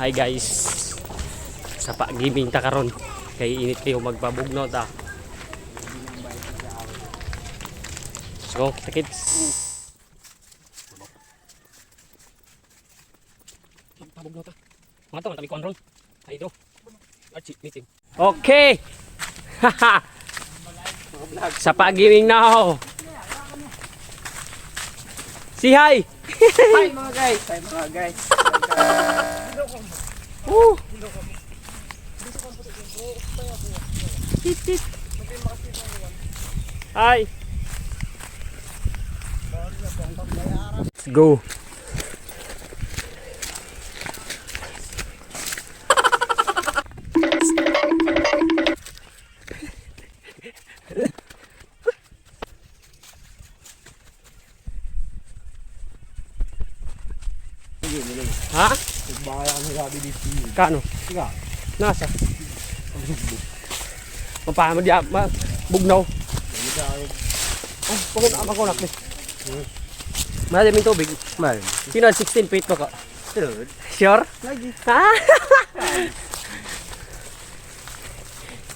Hi guys. Sa pa-gaming ta karon. Kay init kayo, magpabugnaw ta. Let's go, kita kids. Magpabugnaw ta. Mga to, tabi kuan ron. Hydro. Archie, meeting. Okay. Sa pa-gaming now. Say hi. Hi mga guys! Hi mga guys! Woo! Tit, tit. Hi. Let's go. Ha? Baka ako sabi dito. Kano? Ika. Nasa? Paano di ma bugnaw? Oh, pagod ako na please. Malalim yung tubig. Mal. Sino 16 feet ba ka? Sure. Sure? Lagi. Ha?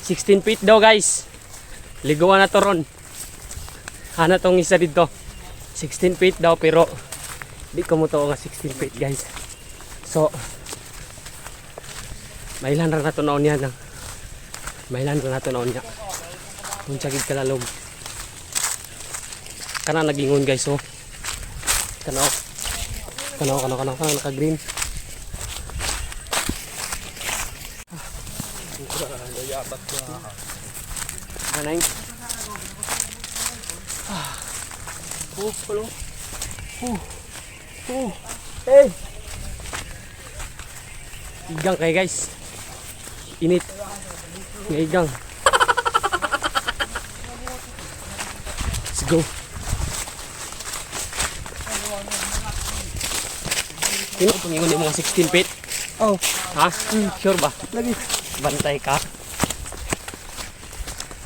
16 feet daw guys. Liguan na to ron. Hana tong isa dito. 16 feet daw pero di ko mo to nga 16 feet guys. So mailan ra nato naon niya lang. Mailan ra nato naon niya. Kung gid kalalom. Kana nagingon guys oh. Kana oh. Kana oh, kana kana kana naka green. Anay. Ah. Oh, hello. Oh. Oh. Hey. Igang kay guys. Init. Nga igang. Let's go. Sino pangingon yung mga 16 feet? Oh. Ha? Sure ba? Lagi. Bantay ka.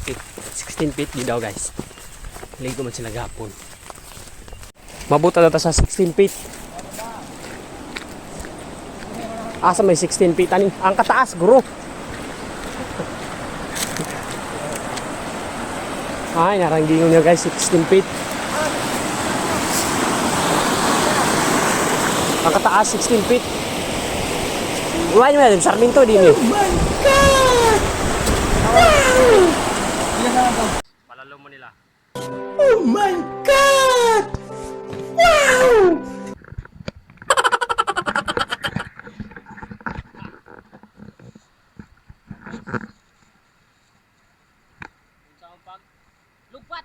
Okay, 16 feet di daw guys. Ligo man sila gapon. Mabuta na ta sa 16 feet. Asa may 16 feet ani? Ang kataas guro. Ay, naranggingon niya guys, 16 feet. Ang kataas 16 feet. Wala naman, Sarmiento din eh. Palalo mo nila. Oh my God! Wow! Lupat!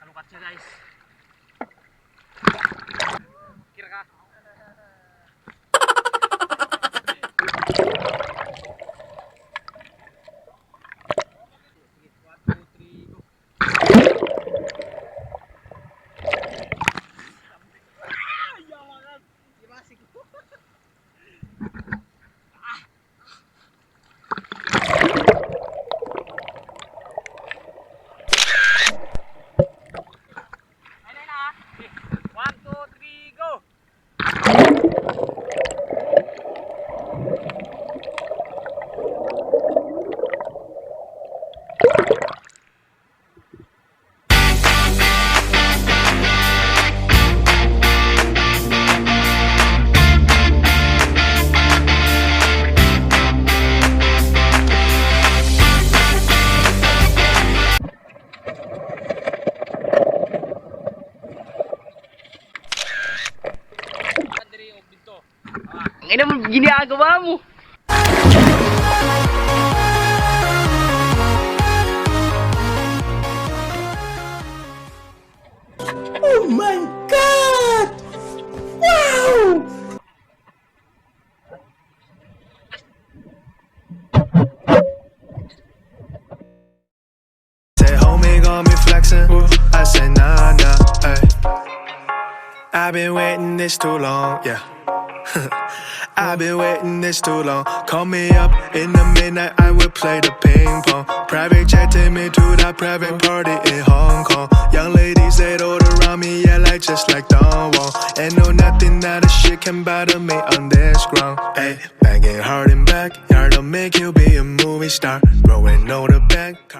Kalukat siya guys. Kira ka. Sige, 1, 2, 3, go. Ayun na. Okay. 1, 2, 3, go! Ina mo, ginagawa mo. Oh my God! Wow! Say, homie, got me flexing. I say, nah, ay. I've been waiting this too long, yeah. I've been waiting this too long. Call me up in the midnight, I will play the ping pong. Private jet take me to that private party in Hong Kong. Young ladies, they all around me, yeah, like just like Don Juan. And no nothing that a shit can bother me on this ground. Ay, banging hard in backyard, to make you be a movie star. Growing all the back.